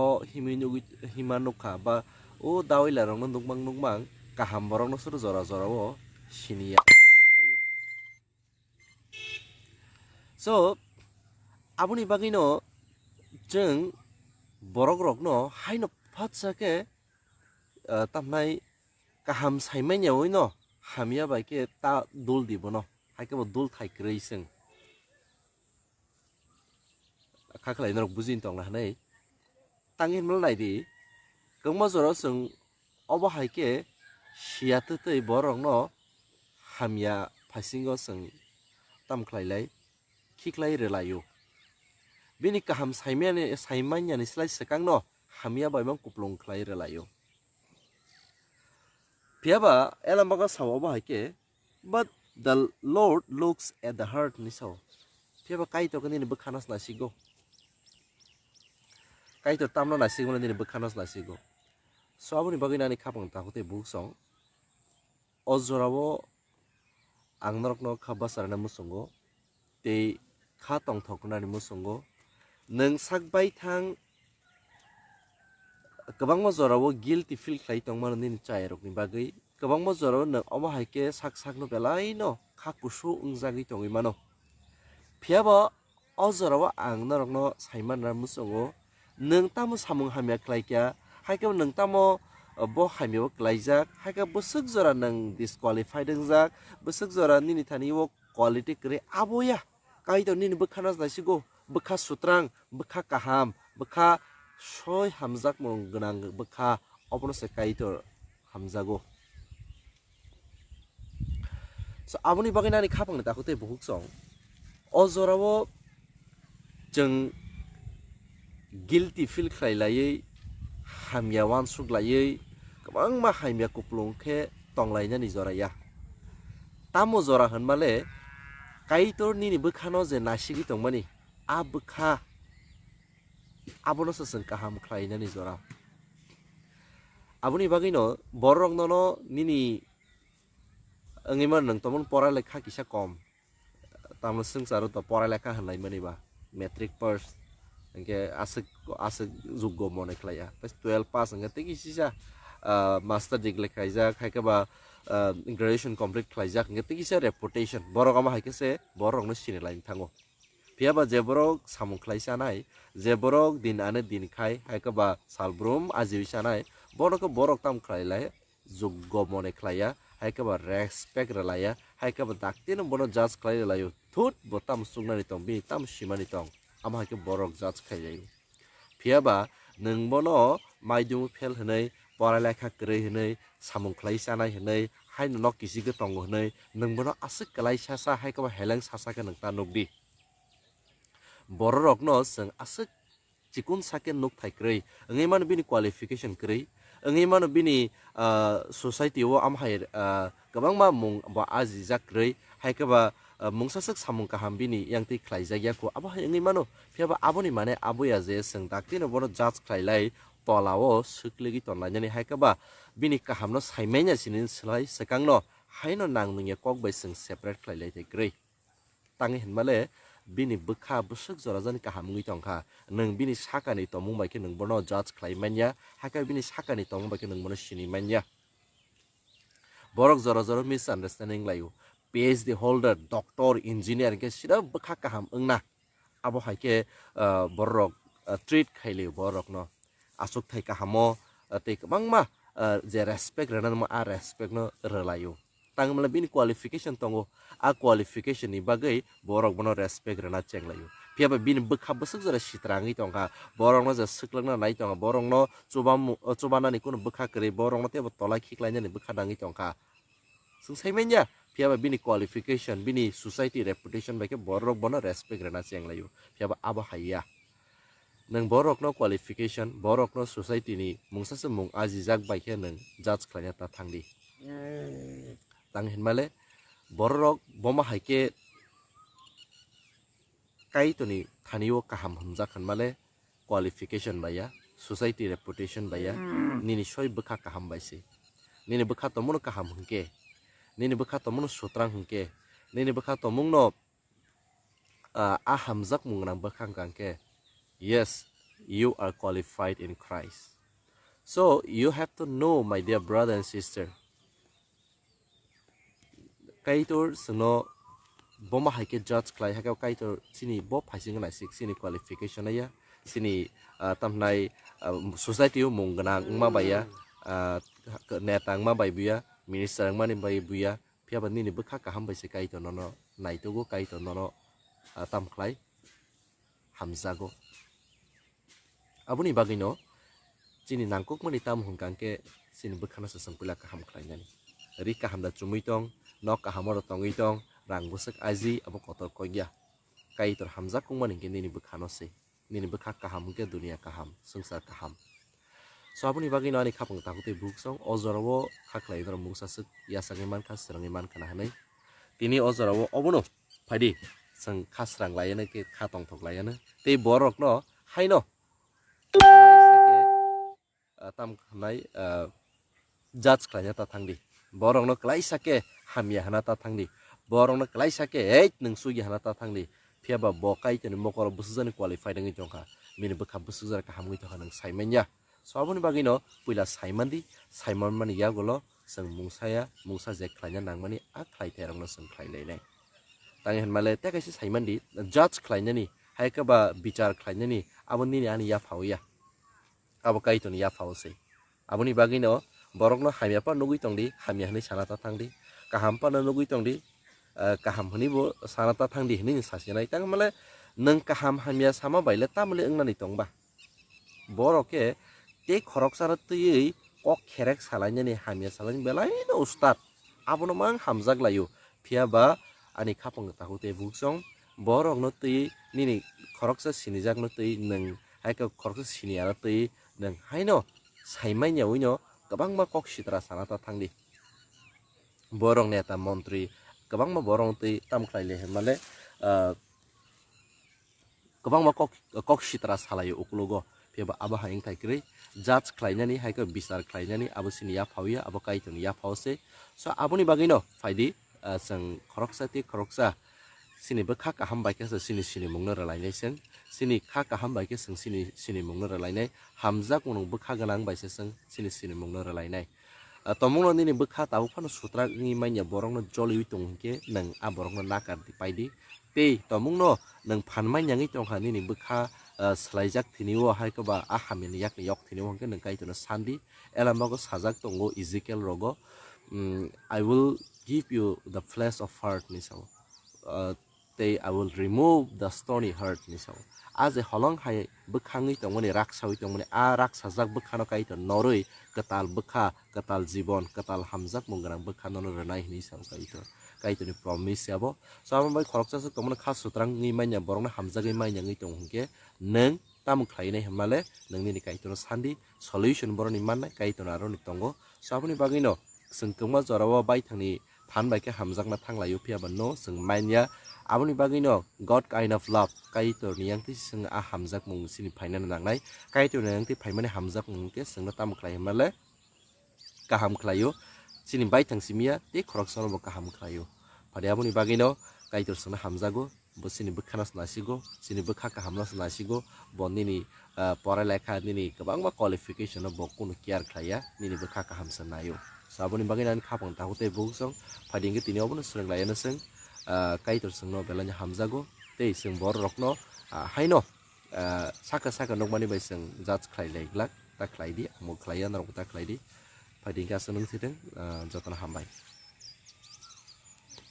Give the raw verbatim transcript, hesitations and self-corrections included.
O himwi nugwi, hima nukha ba o dawila rokno nukmang nukmang kaham borokno suru jora jora o siniya thangpaio. So, aboni bagwino chwng borok rokno haino phatsa khe, ah, tamnai kaham saimanya oi no hamya bai khe ta dul di bono, hai khe bo dul thai kwrwi chwng. Kha khlai norok bujin tongna hwnwi. Tang hinmano nai di, kwbangma jora chwng obo hai khe siya twtwi borokno hamya phasingo chwng tam khlai lai, khiklai rwlaio. Bini kaham saimani, saimanyani slai swkangno hamya bai mang kuplung khlai rwlaio. Phiya ba Elambaka sao obo hai khe, "But the Lord looks at the heart," hinwi sao. Phiya ba Kaitor khe nini bwkhano naisigo. Kaitor tamno naisigmano nini bwkhano naisigo. So aboni bagwi nani khapang takhuk tei bukhuk song. O jorao ang norokno kha bwsarina muchungo, tei kha tongthoknani muchungo. Nwng sak baithang kwbangma jorao guilty feel khlai tongmano nini chayarokni bagwi. Kwbangma jorao nwng omo hai khe sak sakno belaino kha kusu wngjagwi tongwi mano. Phiya bo o jorao ang norokno saimanna muchungo, nwng tamo samung hamya khlai kha, hai khe nwng tamo, uh, bo hamya o klaijak, hai khe bwswk jora nwng disqualified wngjak, bwswk jora nini thani o quality kwrwi abo ya. Kaitor nini bwkhano naisigo, bwkha sutrang, bwkha kaham, bwkha soi hamjakmung gwnang bwkha, obono se Kaitor hamjago. So, aboni bagwi nani khapangni takhuk tei bukhuk song. O jorao chwng guilty feel khlai laiwi, hamya uansuk laiwi, kwbangma hamya kuplung khe tonglainani jora ya. Tamo jora hwnmale, Kaitor nini bwkhano je nasigwi tongmani, a bwkha abono se chwng kaham khlainani jora. Aboni bagwino borok nono nini wngwi mano nwng tomon pora lekha kisa kom. Tamno swngcharo to pora lekha hwnlaimani ba, matric pass, hwnkhe aswk, aswk juggo mone khlaiya. Tei twelve pass hwnkhe tei kisisa, ah, master degree khlaijak, hai khe ba, ah, graduation complete khlaijak, hwnkhe tei kisa reputation. Borok omo hai khe se borokno sini lai thango. Phiya ba je borok samung khlai chanai, je borok din ane din khai, hai khe ba salbrum ajiwi chanai, bono khe borok tamo khlai lai, juggo mone khlaiya, hai khe ba respect rwlaiya, hai khe ba daktino bono judge khlai rwlaio, thut bo tamo chuknani tong, bini tamo simani tong, amo hai khe borok judge khlai laio. Phiya ba nwng bono maidung fail hwnwi, pora lekha kwrwi hwnwi, samung khlai chanai hwnwi, haino nok kichigwi tongo hwnwi, nwng bono aswk kwlai sasa, hai khe ba heleng sasa khe nwng ta nukdi. Bororokno chwng aswk chikun sakhe nuk thai kwrwi, wngwi mano bini qualification kwrwi, wngwi mano bini, ah, society o amo hai, ah, kwbangma mung bo ajijak kwrwi, hai khe ba, ah, mungsa swk samung kaham bini yang twi khlaijak ya kho, abo hai wngwi mano. Phiya ba aboni mane abo ya je chwng daktino bono judge khlai lai, tola o swk legwi ton lainani, hai khe ba bini kahamno sai manya sini slai swkangno haino nang nungya kok bai chwng separate khlai lai thai kwrwi. Tangwi hinmale bini bwkha bwswk jora jani kaham wngwi tongkha. Nwng bini sakani tongmung bai khe nwng bono judge khlai manya, hakhe bini sakani tongmung bai khe nwng bono sini manya. Borok jora jora misunderstanding laio. P H D holder, doctor, engineer hwnkhe sida bwkha kaham wngna. Abo hai khe, ah, borok, ah, treat khai laio borokno. Achukthai kahamo, ah, tei kwbangma, ah, je respect rwna nangma, a respect no rwlaio. Tangmala bini qualification tongo, a qualification ni bagwi borok bono respect rwna chenglaio. Phiya ba bini bwkha bwswk jora sitra wngwi tongkha, borokno je swklwkna nai tongkha, borokno chubamu-, chubanani kunu bwkha kwrwi, borokno teibo tola khiklainani bwkha nangwi tongkha. Chwng sai manya, phiya ba bini qualification, bini society reputation bai khe borok bono respect rwna chenglaio. Phiya ba abo hai ya. Nwng borokno qualification, borokno society ni mungsa se mung ajijak bai khe nwng judge khlaina ta thangdi. Tang hinmale borok boma hai khe Kaitorni thani o kaham hwnjak hinmale qualification bai ya, society reputation bai ya, nini soi bwkha kaham bai se. Nini bwkha tongmano kaham hwnkhe, nini bwkha tongmano sutrang hwnkhe, nini bwkha tongmungno ah, a hamjakmung gwnang bwkha wngkha hwnkhe, yes, You are qualified in Christ. So you have to know, my dear brother and sister, Kaitor chwngno bomo hai khe judge khlai, hai khe Kaitor chini bo phaising naisik, chini qualification ya, chini, ah, tamhnai, ah, society o mung gwnang wngma bai ya, ah, neta wngma bai buya, minister wngmani bai buya, phiya ba nini bwkha kaham bai se Kaitor nono naitugo, Kaitor nono, ah, tam khlai hamjago. Aboni bagwino chini nangkukmani tamo hwnkha hwnkhe chini bwkhano se chwng puila kaham khlainani. Ri kaham da chumui tong, nok kaham oro tongwi tong, rang bwswk aji abo kotor kok ya. Kaitor hamjak wngmani hwnkhe nini bwkhano se. Nini bwkha kaham hwnkhe duniya kaham, swngchar kaham. So aboni bagwino ani khapang takhuk tei bukhuk song o jorao kha khlai norok mungsa swk yachagwi mankha, swrwngwi mankha na hwnwi. Tini o jorao obono phaidi, chwng kha srang laiya no khe kha tongthok laiya no. Tei borokno haino kwlaisa khe, ah, tam khnai, ah, judge khlaina ta thangdi. Borokno kwlaisa khe hamya hwna ta thangdi. Borokno kwlaisa khe, "Ei, nwng sugya," hwna ta thangdi. Phiya ba bo Kaitorni mokolo bwswkjakni qualified wngwi tongkha. Bini bwkha bwswkjak kaham wngwi tongkha, nwng sai manya. So aboni bagwino puila sai mandi, sai manmani yagulo chwng mungsa ya, mungsa je khlaina nangmani a khlai thairokno chwng khlai lainai. Tang hinmale tei kaisa sai mandi, judge khlainani, hai khe ba bichar khlainani, abo nini ani yapha o ya. Abo Kaitorni yapha o se. Aboni bagwino borokno hamya phano nugwi tongdi, hamya hwnwi sana ta thangdi. Kaham phano nugwi tongdi, ah, kaham hwnwi bo sana ta thangdi hwnwi nwng sasinai. Tang hinmale nwng kaham hamya sama bai le tamle wngnani tong ba? Borok khe tei khoroksano twiwi kok kherek salainani, hamya salainani belaino ustad. Abono mang hamjak laio. Phiya ba ani khapang takhuk tei bukhuk song borokno twiwi nini khoroksa sinijakno twiwi nwng hai khe khoroksa siniyano twiwi nwng haino sai manya wino kwbangma kok sitra sana ta thangdi. Borok neta montri kwbangma borok twiwi tam khlai le hinmale, ah, kwbangma kok, kok sitra salaio ukologo. Phiya ba abo hai wngthai kwrwi judge khlainani, hai khe bichar khlainani abo chini yapha o ya, abo Kaitorni yapha o se. So aboni bagwino phaidi, ah, chwng khoroksa tei khoroksa chini bwkha kaham bai khe se chini sinimungno rwlainai chwng. Chini kha kaham bai khe chwng chini sinimungno rwlainai. Hamjak mwnung bwkha gwnang bai se chwng chini sinimungno rwlainai. Ah, tomungno nini bwkha tabuk phano sutrak wngwi manya borokno joliwi tong hinkhe nwng a borokno nakar di, paidi. Tei tomungno nwng phan manya wngwi tongkha nini bwkha, ah, swlaijak thini o hai khe ba a hamyani yakni yok thini o hinkhe nwng Kaitorno sandi. Elamago sajak tongo Ezekiel rogo, mm, "I will give you the flesh of heart," hinwi sao. Ah, tei "I will remove the stony heart," hinwi sao. A je holong hai bwkhangwi tongmani, raksawi tongmani, a raksajak bwkhano Kaitor norwi kwtal bwkha, kwtal jibon, kwtal hamjakmung gwnang bwkha nono rwnai hinwi sao Kaitor. Kaitorni promise abo. So abo bai khoroksa swk tongmani kha sutrang wngwi manya, borokno hamjagwi manya wngwi tong hinkhe nwng tamo khlainai hwnmale nwng nini Kaitorno sandi, solution boroni mannai, Kaitorno aroni tongo. So aboni bagwino chwng kwbangma jorao baithangni phan bai khe hamjakna thanglaio, phiya ba no chwng manya. Aboni bagwino God kind of love, Kaitorni yang twi chwng a hamjakmung chini phainani nangnai. Kaitorni yang twi phaimani hamjakmung khe chwngno tamo khlai hwnmale kaham khlaio, chini baithang simi ya tei khoroksano bo kaham khlaio. Phadi aboni bagwino Kaitor chwngno hamjago, bo chini bwkhano se naisigo, chini bwkha kahamno se naisigo, bo nini, ah, porai lekha, nini kwbangma qualification no bo kunu care khlaiya, nini bwkha kaham se naio. So aboni bagwino ani khapang takhuk tei bukhuk song, phadi hinkhe tini obono swrwng laiya no chwng, ah, Kaitor chwngno belai no hamjago, tei chwng borok rokno, ah, haino, ah, saka saka nukmani bai chwng judge khlai lai glak, ta khlai di, amo khlaiya norok ta khlai di. Phadi hinkhe aswk nung thithung, ah, jotono hambai.